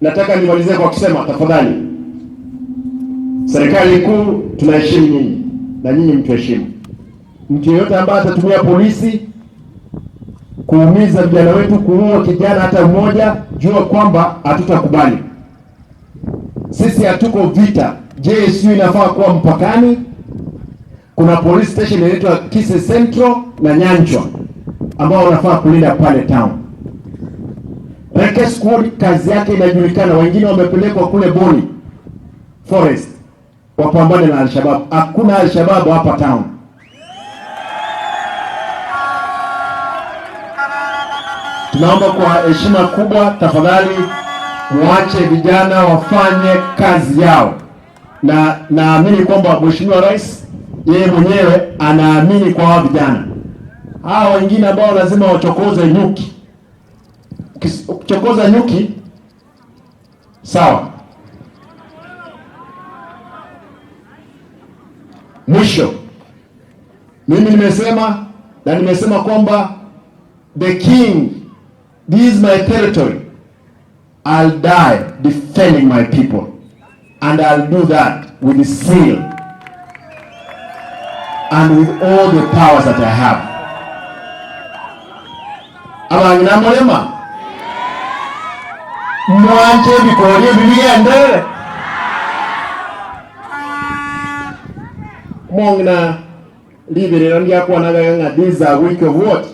Nataka nimalizie kwa kusema tafadhali, serikali kuu tunaheshimu nyinyi na nyinyi mtuheshimu. Mtu yeyote ambaye atatumia polisi kuumiza vijana wetu, kuua kijana hata mmoja, jua kwamba hatutakubali. Sisi hatuko vita. JSU inafaa kuwa mpakani. Kuna police station inaitwa Kisii Central na Nyanchwa ambao wanafaa kulinda pale town. Reke Squad kazi yake inajulikana, wengine wamepelekwa kule Boni Forest wapambane na Alshabab. Hakuna Alshabab hapa town. Tunaomba kwa heshima kubwa, tafadhali muache vijana wafanye kazi yao, na naamini kwamba Mheshimiwa Rais yeye mwenyewe anaamini kwa hawa vijana. Hawa wengine ambao lazima wachokoze nyuki, ukichokoza nyuki sawa. Mwisho, mimi nimesema na nimesema kwamba the king, this is my territory, I'll die defending my people and I'll do that with zeal and with all the powers that I have. Abangina mulema mwanje ebikori ebibigendere mongina libirira ndyakwanaga nga this is a week of what?